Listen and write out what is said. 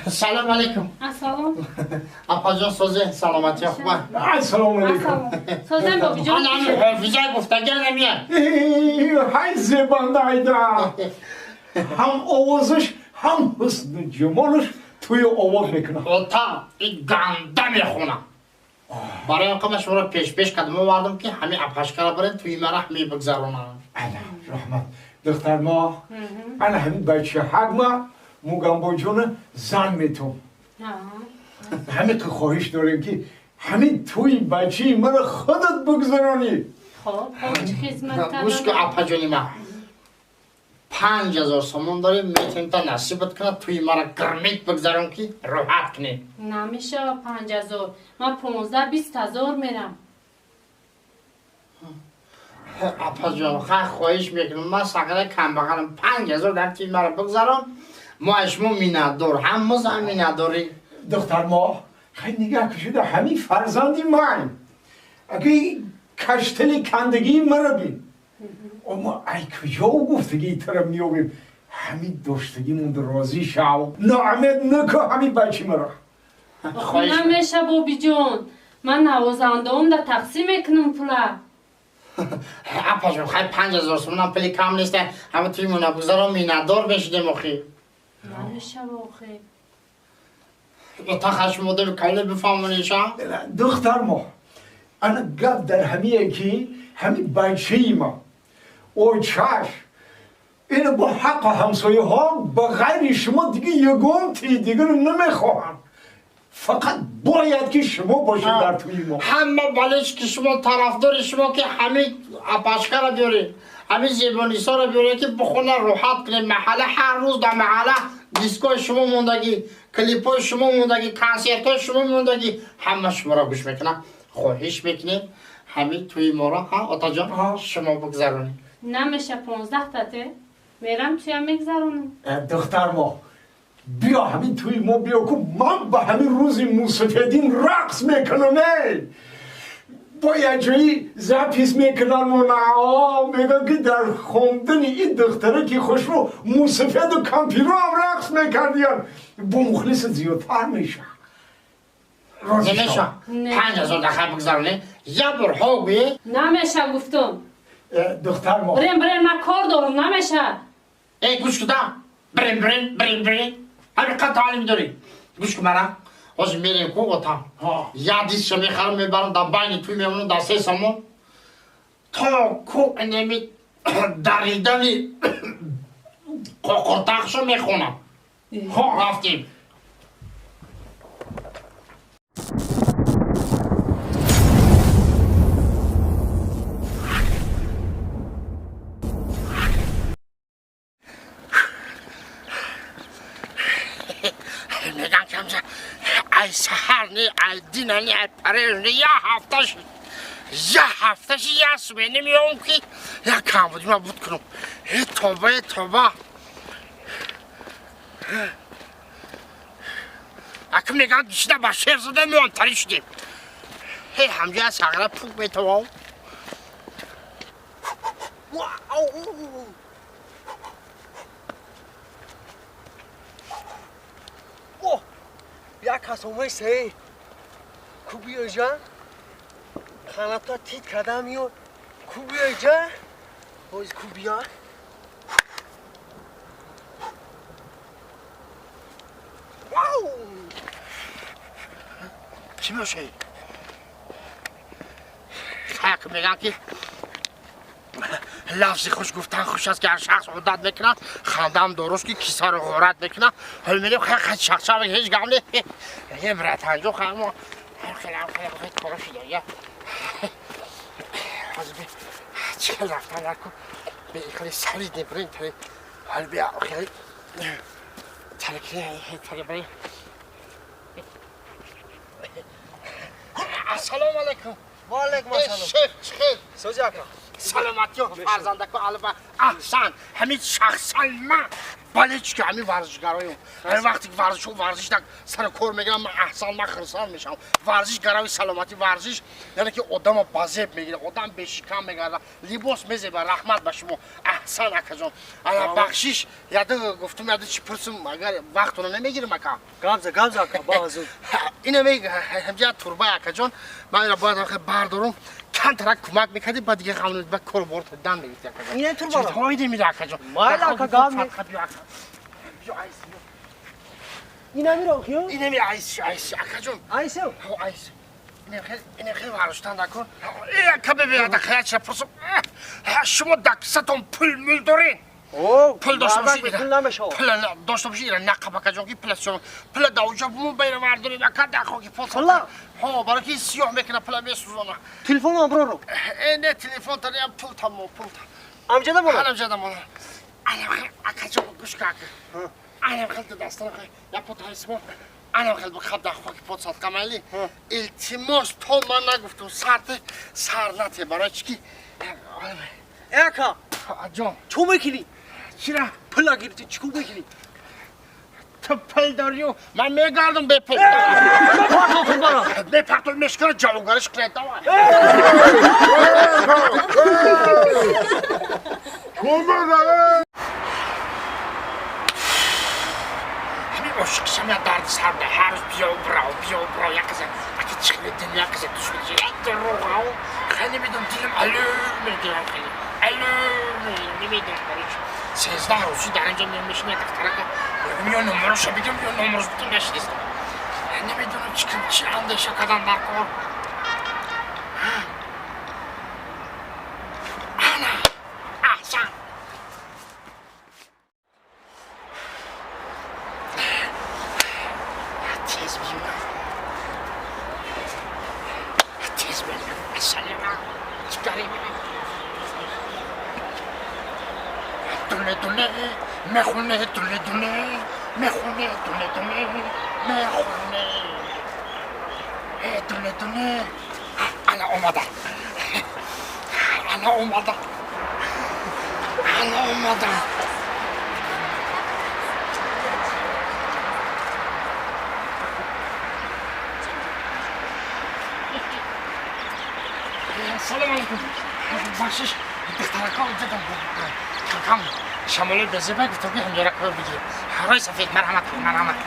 Салом алейкум. Ассалом. Апаҷон, созе, саломатӣ, хуб? Ассалому алейкум. Созем, бобиҷон. Ҳофиза гуфтаган намия. Ҳай зебанда айда. Ҳам овозаш, ҳам ҳусну ҷамолаш туи овоз мекунад. Ота, и ганда мехонам. Барои он қадр шуморо пешпеш кардам, овардам, ки ҳамин апашкара барен, туи мара ҳами бигзаронам. Ана, раҳмат. Духтар мо, ана ҳамин бачаҳак ма Мугамбоҷона зан метум. Ҳамин ки хоҳиш дорем, ки ҳамин туи бачаи маро худат бигзаронӣ. Хоб, хоб, чӣ хизмат? Гӯш ку, апаҷони ма, 5000 сомон дорем, метавонем та насибат кунад, туи мара гирмит бигзарон, ки роҳат кунем. Намешава 5000. Ман 15-20 ҳазор мерам. Апаҷон, хай, хоҳиш мекунам, ман сақира камбағалам, 5000 дар туи мара бигзарон, мо аз шумо миннатдор, ҳаммоз ҳам миннатдорӣ. Духтар мо, хай, нигаҳ кушида, ҳамин фарзанди ман аги каштали кандагии мара бин. Мо ай куҷо гуфтагии тара меёбем? Ҳамин доштагимонда розӣ шав, ноумед наку ҳамин бачи мара. Намеша, бобиҷон, ман навозандаом да тақсим мекунам пула. Апаҷон, хай, 5000 сомонам пули кам нест, ҳама туи мона бигзарон, миннатдор мешудем охи. Намешава охи. Ота, шумо дори кале бифаҳмониша. Духтар мо, ана гап дар ҳамие, ки ҳамин бачаи ма очаш ина бо ҳаққу ҳамсояҳо ба ғайри шумо дига ягон тии дигаро намехоҳанд, фақат бояд ки шумо бошед дар тӯи мо. Ҳама балеш ки шумо тарафдори шумо, ки ҳамин апашкара биёред, ҳамин зебонисоро биёред, ки бихона, роҳат кунед. Маҳалла ҳар рӯз дар маҳалла дискои шумо мондагӣ, клипҳои шумо мондагӣ, консертҳои шумо мондагӣ, ҳама шуморо гӯш мекунам. Хоҳиш мекунем, ҳамин тӯи моро, ҳа, отаҷон, шумо бигзаронед. Намеша, 15 тате мерам, туя мегзаронам. Духтар мо, биё, ҳамин тӯи мо биё ку, ман ба ҳамин рӯзи мусафедин рақс мекунам. Эй, бо як ҷои запись мекунам, мегӯям, ки дар хондани ин духтара, ки хушрӯ, мусафеду кампиро ҳам рақс мекардиян, бо мухлиси зиёдтар меша. Намеша, 5000 дахай бигзаронед, як бор ҳо гӯе. Намеша, гуфтум. Духтар мо. Брен, брен, ман кор дорам, намеша. Эй, гӯш куда, брен, брен, брен, брен, ҳамин қад таълим дорӣ. Гӯш ку, мара ҳозир мерем ку, отам, як дисша мехарам, мебарам, дар байни туй мемонам, дар 3 сомон то ку инеми даридани қоқуртақшо мехонам. Рафтем. Меган камса ай саҳар не, ай дина не, ай пареж не, я ҳафташ, я ҳафташ, я смени меом, ки я камбудима буд кунам. Э, тоба, э, тоба. Акм меган гишида ба шер зада, меонтарӣ шудем. Ҳе, ҳамҷоя сағра пук метавон. Вау! О! Як кас омай се. Ку биёҷа? Ханата тит кардам ё. Ку биёҷа? Боз ку бия? Вау! Чӣ мешавӣ? Ҳак меган, ки лафзи хуш гуфтан хуш аст, ки ҳар шахс одат мекунад, хандам дуруст, ки кисаро ғорат мекунад. Ҳол мерем, шахшав, ҳеҷ гап не. Е, братанҷо, мо хеле коро шуда. Я ҳозир чӣ хел рафтан наку, хеле солид небурем. Ҳол бия, хеле тари барем. Ассалому алайкум. Ва алайкум ассалом. Шеф, чӣ хел? Сози, ака. Саломатӣ фарзандако алба аҳсан. Ҳамин шахсан ман бале чӣ ки ҳамин варзишгароем. Ҳамин вақте ки варзишу варзиш так сари кор мегирам, ман аҳсан, ман хирсан мешавам. Варзиш гарави саломатӣ, варзиш яъне ки одама ба зеб мегирад, одам бешикам мегарда, либос мезеба. Раҳмат ба шумо, аҳсан, акаҷон. Ана бахшиш, яды гуфтум, яды чӣ пурсум, агар вақтона намегирим, ака. Гапза, гапза, ака, ба ҳузур. Ина ҳамҷа турба, акаҷон, ман ира бояд бардорум, камтарак кӯмак мекардӣ, ба дига ғам ба кору бор дан мегирифти, акаҷон. Ина турбара? Ҳойде мира, акаҷон. Майла, ака, гап не. Ина мира охиё? Ина мира, айс, айс, акаҷон. Айсо? Ҳо, айс. Ина хел варштан дакун. Э, ака, бебе, дака ча пурсум. Шумо даксатон пул мул дорен? Пул дошта бошӣ, пул намешавад. Пул дошта бошӣ, ира нақаб, акаҷон, ки пул шумо. Пул даоҷа буму байра вардоред, ака, дахо ки пул. Пула? Ҳо, барои ки сиёҳ мекуна, пула месӯзона. Телефон амброро. Э, не, телефон та не, пул тамо, пул та. Амҷада бола? Амҷада бола. Анам хел, акаҷон, гӯш ка, ака. Анам хел дастана хел, я пот ҳайсмо. Анам хел бихаб дахо ки пот садқа майли. Илтимос, то ман нагуфтум, сарте сар нате, барои чӣ ки Э, ака. Ҷон. Чӣ мекунӣ? Чира? Пула гирифтӣ, чӣ кор мекунӣ? Ту пул дорию, ман мегардам бепул. Мепартол, мешкана, ҷавобгариш кунед, давай. Ҳамин ошиқшам я дарди сар да, ҳар рӯз биё бирав, биё бирав, як каза аки чихли дил, як каза душман, як дурӯғ, хеле намедонам, дилам алӯ мегирам, хеле алӯ намедонам, барои чӣ. 13 рӯзи дар инҷо мешинам, духтарака мегӯям, ё номероша бигирам, ё номерош битум, нашинистам. Намедонам чӣ кунам, чӣ андеша кардам дар кор. Ана аҳсан. Тез биёям, тез биёям. Ассалому чикари. Дуне дуне мехоне, дуне дуне мехоне, дуне дуне мехоне, э, дуне дуне. Ана омада, ана омада, ана омада. Салом алейкум, бахшиш, духтарака дидам, камкам шамолои безеба, гуфтам ки ҳамҷора кор бигирем. Ҳарой сафед, марҳамат, марҳамат.